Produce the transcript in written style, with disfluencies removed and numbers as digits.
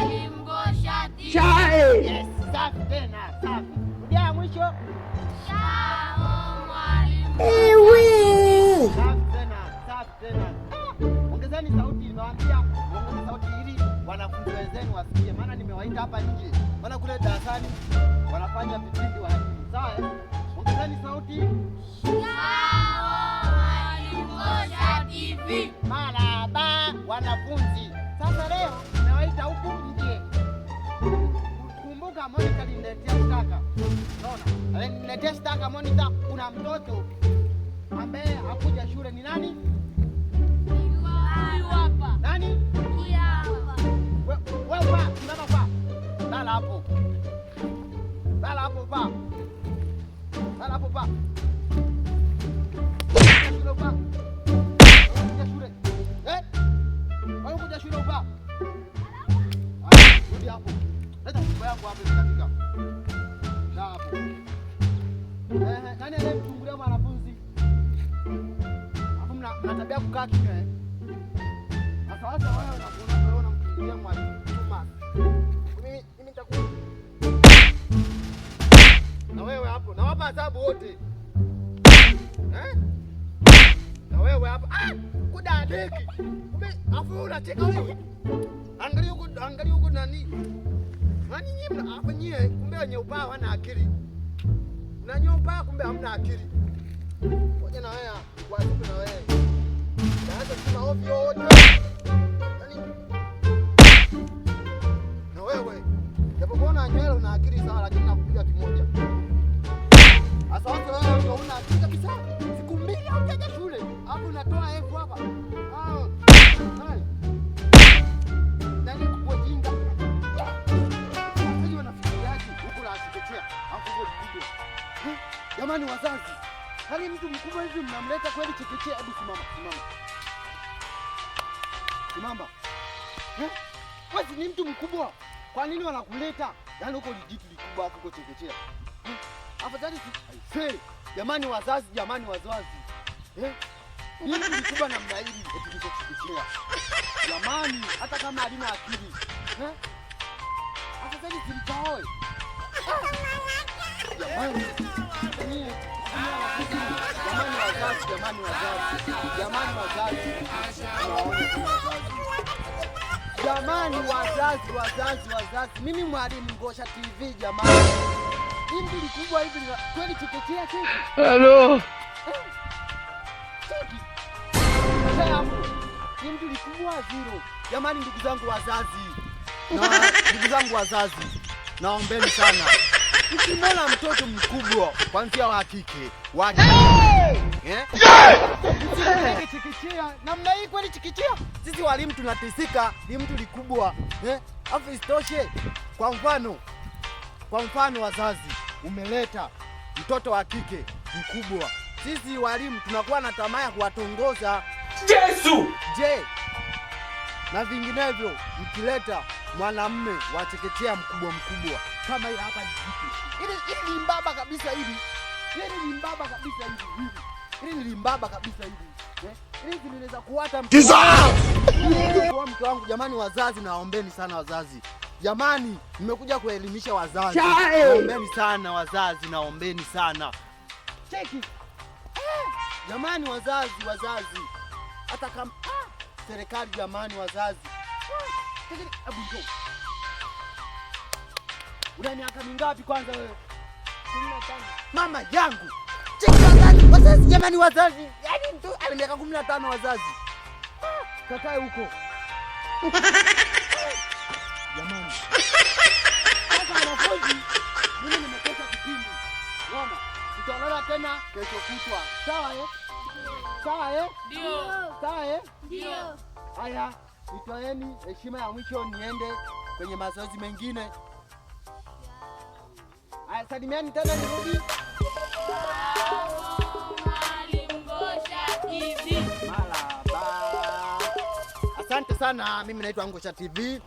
Mwalimu Ngosha TV. Chai. Yes, safi tena, safi. Rudia ya mwisho. Shao Mwalimu. Ewe. Safi tena, safi tena. Ongezeni sauti, nimewaambia ongeze sauti ili wanafunzi wenzenu wasikie, maana nimewaita hapa nje, maana kule darasani wanafanya vipindi walimu. Sawa eh? Ongezeni sauti. Shao Mwalimu Ngosha TV. Marahaba wanafunzi. Sasa leo nimewaita huku nje. Kumbuka Monica aliniletea shtaka. Unaona? Aliniletea shtaka Monica, kuna mtoto ambaye hakuja shule ni nani? Huyu hapa. Nani? Huyu hapa. Wewe pa, simama pa. Lala hapo. Lala hapo pa. Lala hapo pa. Shule pa. Kuja shule. Eh? Wewe kuja shule pa. Haya, rudi hapo. Leta fimbo yangu hapo imekatika. Kaa hapo. Eh, nani anayemchungulia mwanafunzi? Hapo mna tabia kukaa kimya eh? Sasa wacha wewe unakuona wewe unamchungulia mwalimu Thomas. Mimi nitaku na wewe hapo nawapa adhabu wote. Eh? Na wewe hapo ah, kudadeki. Kumbe afu unacheka wewe. Angalia huko, angalia huko nani? Nani nyinyi mna hapo nyie kumbe wenye upaa hawana akili. Unanyoa upaa kumbe hamna akili. Ngoja na wewe kuadhibu na wewe. Naanza kusema ovyo wote. Yaani na wewe japokuwa una nywele una akili sawa, lakini nakupiga kimoja. Sasa wote wewe ndio una akili kabisa. Siku mbili haujaja shule, hapo unatoa F hapa. Ah. Hai. Nani kubwa jinga? Wazazi wanafikiriaje huko la chekechea? Hapo huko kubwa. Eh, jamani wazazi. Hali mtu mkubwa hivi mnamleta kweli chekechea? Hebu simama, simama. Simama. Eh? Wewe ni mtu mkubwa. Kwa nini wanakuleta? Yaani huko lijitu likubwa hapo huko chekechea. Eh? Afadhali si aisee. Jamani wazazi, jamani wazazi. Eh? Ni mtu mkubwa namna hii eti niko chekechea. Jamani, hata kama halina akili. Eh? Afadhali simtaoe. Jamani. Nyie, jamani wazazi, jamani wazazi. Jamani wazazi. Nawaona tu wazazi. Jamani wazazi, wazazi, wazazi. Mimi Mwalimu Ngosha TV jamani. Hii mtu likubwa hivi kweli chekechea cheki. Hello. Cheki. Sasa hapo. Ni mtu likubwa zero. Jamani ndugu zangu wazazi. Na ndugu zangu wazazi. Naombeni sana. Ukimwona mtoto mkubwa kwanzia wa kike, wa eh? Msipeleke chekechea. Namna hii kweli chekechea? Sisi walimu tunateseka, ni mtu likubwa. Eh? Afu isitoshe kwa mfano wazazi, umeleta mtoto wa kike mkubwa. Sisi walimu tunakuwa na tamaa ya kuwatongoza. Yesu. Je, na vinginevyo mkileta mwanamme wa chekechea mkubwa mkubwa kama hii hapa jike. Hili ni mbaba kabisa hili. Hili ni mbaba kabisa hili. Hili. Hili ni mbaba kabisa hili. Eh? Hili linaweza kuwata mke wangu. Mke wangu jamani, wazazi naombeni sana wazazi. Jamani, nimekuja kuelimisha wazazi. Naombeni sana wazazi, naombeni sana. Cheki. Jamani wazazi, wazazi. Hata kama serikali jamani wazazi. Hebu njoo. Una miaka mingapi kwanza wewe? 15. Mama yangu. Cheki wazazi, wazazi jamani wazazi. Yaani mtu ana miaka 15 wazazi. Kakae huko. Jamani. Sasa wanafunzi, mimi nimekosa kipindi. Unaona? Tutaonana tena kesho kutwa. Sawa eh? Sawa eh? Ndio. Sawa eh? Ndio. Haya, nitoeni heshima ya mwisho niende kwenye mazoezi mengine. Haya, salimiani tena nirudi. Mwalimu Ngosha TV. Marahaba. Asante sana, mimi naitwa Ngosha TV.